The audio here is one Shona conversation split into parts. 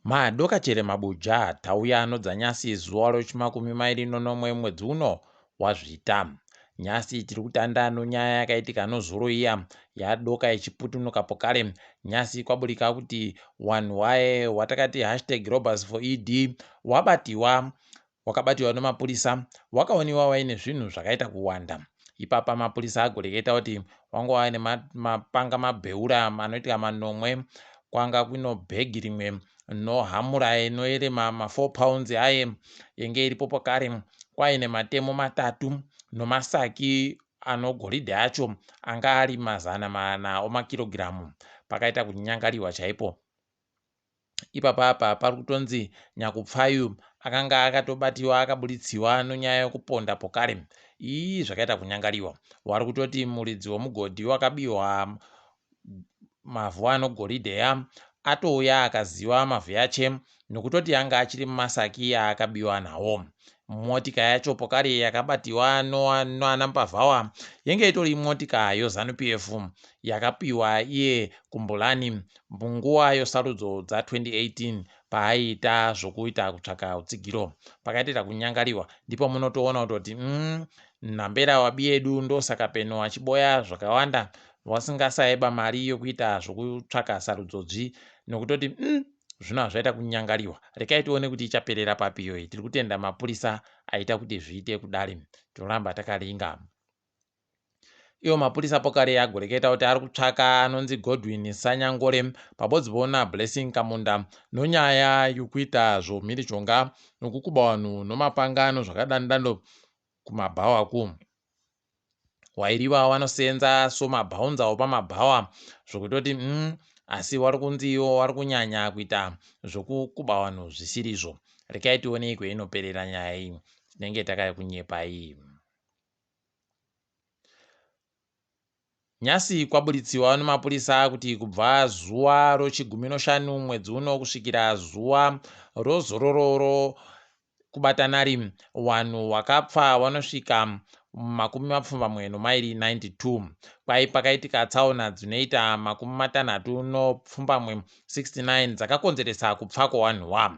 Madoka chere mabuja tauya nodzanyasi zuva rochimakumi mairi nonomwe mwedzi uno waZvita. Nyasi tiri kutanda nonyaya yakaitika nozuro iya yadoka ichiputunuka pokare. Nyasi kwaburika kuti wanhu waye watakati hashtag robbers for ED wabatiwa wakabatiwa nemapurisa wakaoniwa waine zvinhu zvakaita kuwanda. Ipapa mapurisa agoreketa kuti wanga waine mapanga mabheura anoitika manomwe kwanga kuino bhegi rimwe nohamura inoerema ma4 pounds aye yenge iripo pakare kwaine matemo matatu nomasaki anogoridhe acho anga ari 400 omakirogiramu. Pakaita kunyangariwa chaipo. Ipapa apa pari kutonzi nyakupfayu akanga akatobatiwa akaburitsiwa nonyaya yokuponda pokare. Ii zvakaita kunyangariwa. Wari kutoti muridzi wemugodhi wakabiwa mavhu anogoridhe ya atouya akaziva mavhu yache nokutoti anga achiri mumasaki aakabiwa nawo. Motika yacho pokare yakabatiwa noana mbavhawa yenge itori motika yoZanu PF yakapiwa iye Kumbulani munguva yosarudzo dza 2018 paaiita zvokuita kutsvaka utsigiro. Pakaitira kunyangariwa ndipo munotoona kutoti nhambera wabiyedu ndosaka peno achiboya zvakawanda wasingasaiba mari yokuita zvokutsvaka sarudzo dzvi nokutoti zvino hazvaita kunyangariwa. Rekai tione kuti ichaperera papi iyoyi. Tiri kutenda mapurisa aita kuti zviite kudari. Tinoramba takaringa. Iwo mapurisa pokare agoreketa kuti ari kutsvaka anonzi Godwin Sanyangore pabodzi bona Blessing Kamunda nonyaya yokuita zvomhirizhonga nokukuba vanhu nomapanga nozvakadandando kumabhawa ku. Wairiwa wanosenza somabhaunza opamabhawa zvokutoti asi wari kunzi iwo wari kunyanya kuita zvokukuba vanhu zvisirizvo. Rekai tionei kweinoperera nyaya iyi. Tinenge takakunyepai. Nyasi kwaburitsiwa nemapurisa kuti kubva zuva rochigumi noshanu mwedzi uno kusvikira zuva rozororo rokubatanari wanhu wakapfa wanosvika 82 92. Kwai pakaitika tsaona dzinoita 68 69 dzakakonzeresa kupfa kwewanhu wa.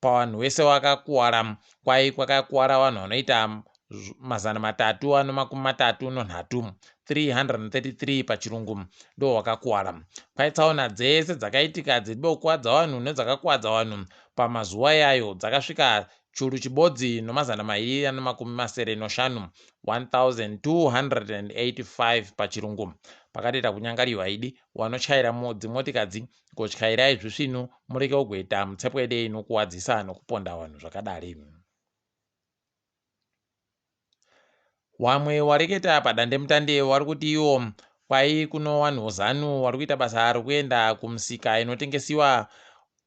Pavanhu vese vakakuwara kwai kwakakuwara vanhu vanoita 333 333 pachirungu ndo vakakuwara. Kwai tsaona dzese dzakaitika dziribokuvadza vanhu nedzakakuwadza vanhu pamazuva iyayo dzakasvika 1275 1285 pachirungu. Pakatoita kunyangariwa idi wanotyaira dzimotikadzi Gotyairai zvisvinu mureke kugoita mutsepwede inokuwadzisa nokuponda vanhu zvakadari. Wamwe wareketa padandemutande wari kuti iwo kwai kuno wanhu Zanu wari kuita basa rokuenda kumusika inotengesiwa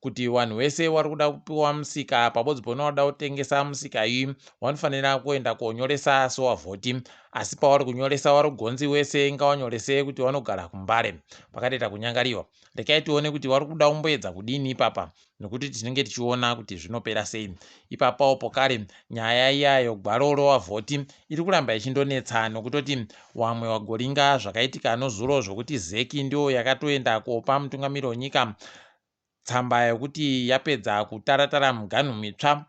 kuti wanhu wese wari kuda kupiwa musika pabodzi pona wada kutengesa musika iyi wanofanira kuenda konyoresa sowavhoti asi pawari kunyoresa wari kugonzi wese ngawanyorese kuti wanogara kumbare pakatoita kunyangariwa rekai tione kuti wari kuda kumboedza kudini ipapa nokuti tinenge tichiona kuti zvinopera sei ipapawo pokare nyaya iya yogwaro rowavhoti iri kuramba ichindonetsa nokutoti wamwe wagoringa zvakaitika nozuro zvokuti zeki ndiyo yakatoenda kopa mutungamiri wenyika tsamba yokuti yapedza kutaratara miganhu mitsva.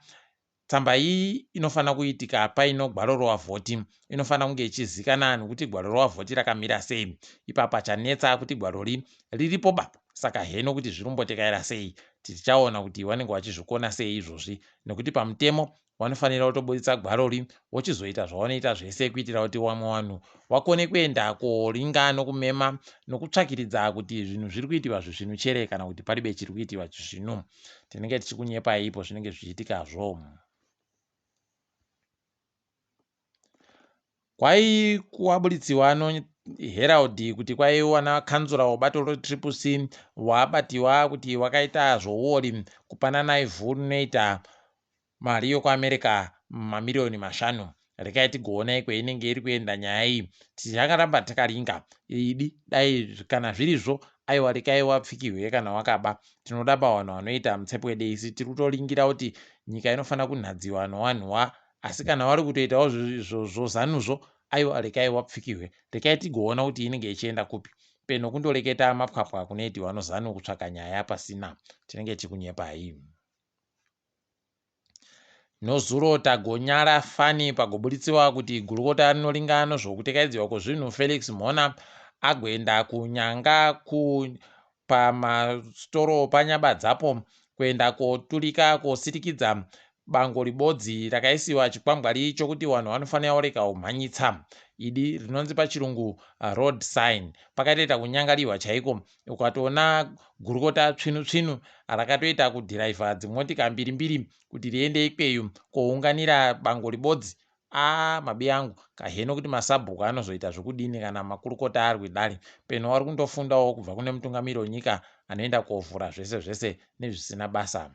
Tsamba iyi inofanira kuitika paino gwaro rowavhoti. Inofanira kunge ichizikana nokuti gwaro rowavhoti rakamira sei. Ipapa chanetsa kuti gwarori riripo ba saka heno kuti zviri kumbotekaira sei. Tichaona kuti vanenge vachizvikona sei izvozvi nekuti pamutemo Wanofanira kutoburitsa gwarori wochizoita zvawanoita zvese kuitira kuti wamwe wanhu wakone kuenda koringa nokumema nokutsvakiridza kuti zvinhu zviri kuitiwa zvisvinu chere kana kuti paribe chiri kuitiwa chisvinu. Tinenge tichikunyepai ipo zvinenge zvichiitikazvo. Kwai kuwaburitsiwa noHerald kuti kwai wana kanzura webato reTriple C wabatiwa kuti wakaita zvouori kupanana ivhu rinoita mari yokuAmerica mamiriyoni 5. Rekai tigoona kweinenge iri kuenda nyaya iyi. Tichakaramba takaringa idi dai kana zvirizvo aiwa rekai wapfikihwe kana wakaba. Tinoda pavanhu vanoita mutsepwede isi tiri kutoringira kuti nyika inofanira kunhadziwa nowanhu wa Asi kana wari kutoitawo zvozanuzvo aiwa rekai wapfikihwe. Rekai tigoona kuti inenge ichienda kupi. Peno kundoreketa mapwapwa kunoitiwa noZanu kutsvaka nyaya pasina. Tinenge tichikunyepai. Nozuro tagonyara fani pagobuditsiwa kuti gurukota rinoringa nozvokutekaidziwa kwezvinhu Felix Mhona agoenda kuNyanga ku pamasitoro paNyabadzapo kuenda koturika kosirikidza bango ribodzi rakaisiwa chikwangwari chokuti vanhu vanofanira kurega kumhanyitsa idi rinonzi pachirungu road sign. Pakatoita kunyangariwa chaiko ukatoona gurukota tsvinu tsvinu rakatoita kudhiraivha dzimotika mbiri mbiri kuti riende ikweyo kounganira bango ribodzi. Aa mabi angu kaheno kuti masabhuku anozoita zvekudini kana makurukota ari kuidari peno wari kundofundawo kubva kune mutungamiri wenyika anoenda kovhura zvese zvese nezvisina basa.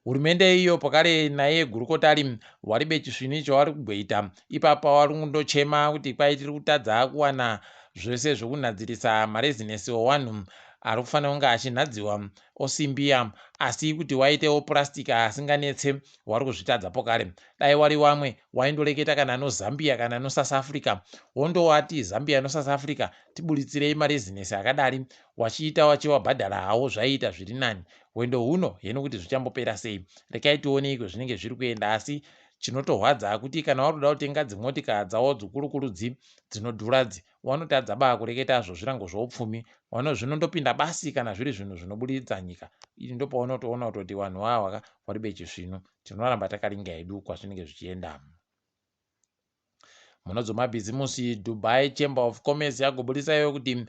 Hurumende iyo pakare naiye gurukotari waribe chisvinu chawari kugoita ipapa wari kundochema kuti kwai tiri kutadza kuwana zvese zvokunhadzirisa marezinesi owanhu ari kufanira kunge achinhadziwa osimbiya asi kuti waitewo purasitiki asinganetse wari kuzvitadza pokare. Dai wari wamwe waindoreketa kana noZambia kana noSouth Africa wondowati Zambia noSouth Africa tiburitsirei marezinesi akadari wachiita wachiwabhadhara hawo zvaiita zviri nani. Hwendo huno heno kuti zvichambopera sei. Rekai tione iko zvinenge zviri kuenda asi chinotorwadza kuti kana wari kuda kutenga dzimotika dzawo dzukurukuru dzinodhura dzi wanotadza baa kureketa zvezvirango zvoupfumi zvinondopinda basi kana zviri zvinhu zvinobudiridza nyika. Iri ndopaunotoona kutoti vanhu ava waribe chisvinu. Tinoramba takaringa hedu kwazvinenge zvichienda. Munodzomabhizimusi Dubai Chamber of Commerce yagobudisa iyo kuti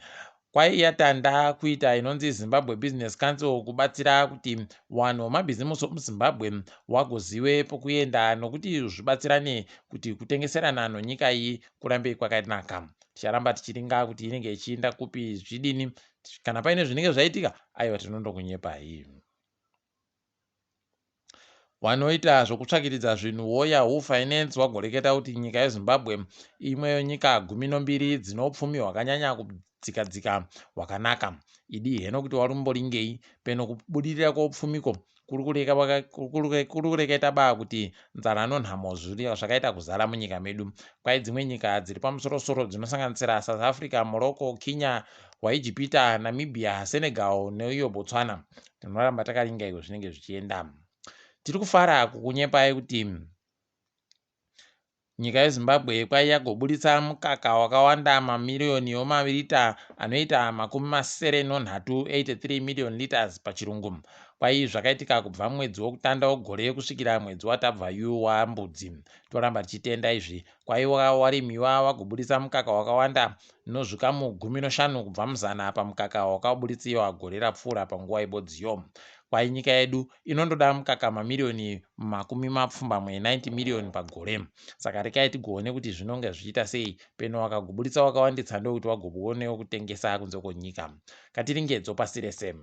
kwai yatanda kuita inonzi Zimbabwe Business Council kubatsira kuti vanhu vemabhizimusi omuZimbabwe wagozive pokuenda nokuti zvibatsirane kuti kutengeserana nonyika iyi kurambe kwakanaka. Ticharamba tichiringa kuti inenge ichienda kupi zvichidini kana paine zvinenge zvaitika aiwa tinondokunyepai. Wanoita zvokutsvakiridza zvinhu woYahoo Finance wagoreketa kuti nyika yeZimbabwe imwe yenyika 12 dzine upfumi hwakanyanya kudzika dzika hwakanaka. Idi heno kuti warumboringei peno kubudirira kwoupfumiko kuri kureketa baa kuti nzara nonhamo zvakaita kuzara munyika medu. Kwai dzimwe nyika dziri pamusorosoro dzinosanganisira South Africa, Morocco, Kenya, waIjipita, Namibia, Senegal neiyo Botswana. Tinoramba takaringa iko zvinenge zvichienda. Tiri kufara kukunyepai kuti nyika yeZimbabwe kwai yagoburitsa mukaka wakawanda mamiriyoni omarita anoita 73 83 million liters pachirungu. Kwai zvakaitika kubva mwedzi wokutanga wegore kusvikira mwedzi watabva yu waMbudzi. Toramba tichitenda izvi. Kwai warimiwa wagoburitsa mukaka wakawanda nozvikamu 15 kubva muzana pamukaka wakabuditsiwa gore rapfuura panguva ibodziyo. Kwai nyika yedu inondoda mukaka mamiriyoni 80 90 miriyoni pagore. Saka rekai tigoone kuti zvinonge zvichiita sei peno wakagoburitsa wakawanditsa ndokuti wagoonewo kutengesa kunze kwenyika. Katiringedzo pasi rese.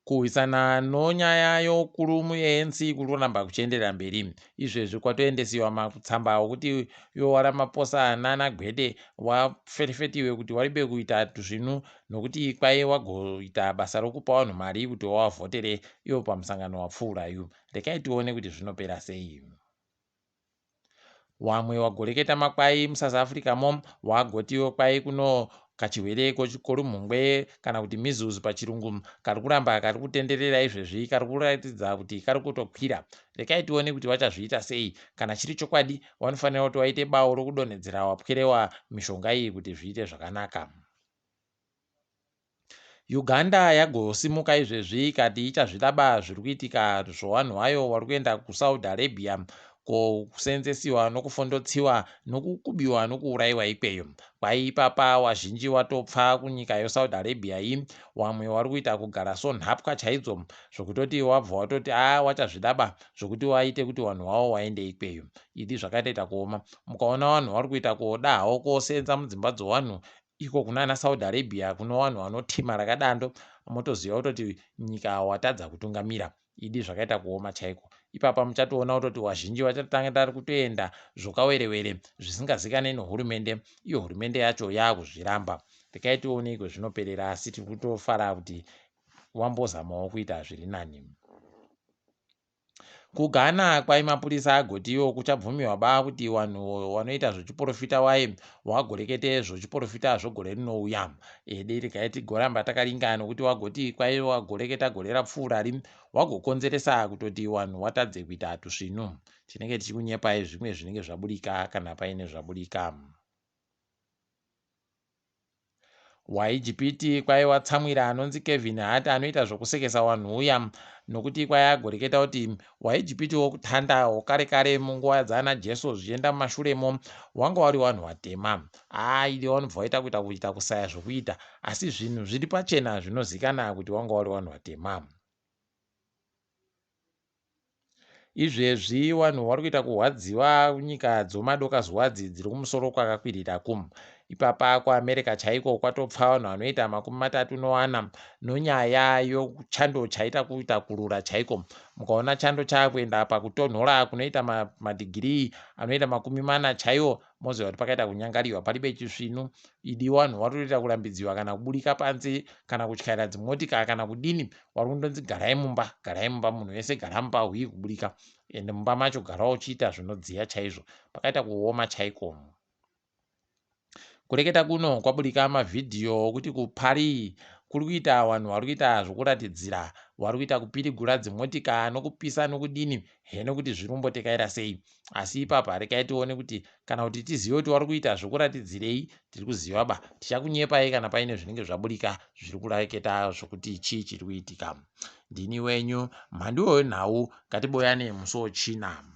Kurwisana nonyaya youkuru muANC kuri kuramba kuchienderera mberi. Izvezvi kwatoendesiwa matsamba okuti iwo waRamaphosa nana Gwede waferefetiwe kuti waribe kuita tuzvinu nokuti kwai wagoita basa rokupa vanhu mari kuti wavavhotere ivo pamusangano wapfuurayu. Rekai tione kuti zvinopera sei. Wamwe wagoreketa makwai muSouth Africa mo wagotiwo kwai kuno kachirwere korumhungwe kana kuti measles pachirungu kari kuramba kari kutenderera izvezvi kari kuratidza kuti kari kutokwira. Rekai tione kuti vachazviita sei. Kana chiri chokwadi vanofanira kuti vaite bawo rokudonhedzera wapwerewa mishonga iyi kuti zviite zvakanaka. Uganda yagosimuka izvezvi ikati ichazviraba zviri kuitika zvowanhu vayo vari kuenda kuSaudi Arabia kokusenzesiwa nokufondotsiwa nokukubiwa nokuurayiwa ikweyo. Kwai ipapa wazhinji watopfa kunyika yeSaudi Arabia iyi wamwe wari kuita kugara sonhapwa chaidzo zvokutoti wabva watoti a wachazvidaba zvokuti waite kuti vanhu vavo waende ikweyo. Idi zvakatoita kuoma. Mukaona vanhu vari kuita koda hawo kosenza mudzimba dzowanhu iko kunana Saudi Arabia kuno vanhu vanotima rakadando motoziva kutoti nyika watadza kutungamira. Idi zvakaita kuoma chaiko. Ipapa muchatoona kutoti wazhinji vachatanga tari kutoenda zvokawerewere zvisingazikane nehurumende iyo hurumende yacho yaakuzviramba. Rekai tione iko zvinoperera asi tiri kutofara kuti wambozamawo kuita zviri nani. KuGhana kwai mapurisa agoti iwo kuchabvumiwa ba kuti wanhu wanoita zvechiporofita waye wagorekete zvochiporofita zvogore rinouya. Ede regai tigoramba takaringa nokuti wagoti kwai wagoreketa gore rapfuurari wagokonzeresa kutoti wanhu watadze kuita tusvinu. Tinenge tichikunyepai zvimwe zvinenge zvaburika kana paine zvaburika. WaIjipiti kwai watsamwira anonzi Kevin Hart anoita zvokusekesa wanhu uya nokuti kwai agoreketa kuti waIjipiti wokutanda wokare kare munguva dzaana Jesu zvichienda mumashuremo wanga wari wanhu watema. Haa idi wanobva waita kuita kuita kusaya zvokuita asi zvinhu zviri pachena zvinozikana kuti wanga wari wanhu watema. Izvezvi wanhu wari kuita kuhwadziwa kunyika dzomadoka zuwadzi dziri kumusoro kwakakwirira ku. Ipapa kuAmerica chaiko kwatopfa vanhu vanoita 34 nonyaya yochando chaita kuita kurura chaiko. Mukaona chando chaakuenda pakutonhora kunoita madhigirii anoita 40 chaiwo moziva kuti pakaita kunyangariwa paribe chisvinu. Idi wanhu watoita kurambidziwa kana kuburika panze kana kutyaira dzimotika kana kudini wari kundonzi garai mumba garai mumba munhu wese gara mumba huyi kuburika ende mumba macho gara uchiita zvinodziya chaizvo pakaita kuoma chaiko. Kureketa kuno kwaburika mavhidhiyo okuti kuParis kuri kuita vanhu vari kuita zvokuratidzira vari kuita kupirigura dzimotika nokupisa nokudini heno kuti zviri kumbotekaira sei asi ipapa regai tione kuti kana kuti tizive kuti vari kuita zvokuratidzirei tiri kuziva ba tichakunyepai kana paine zvinenge zvaburika zviri kureketa zvokuti chii chiri kuitika. Ndini wenyu mhanduwe wenhau ngatiboyane musi wechina.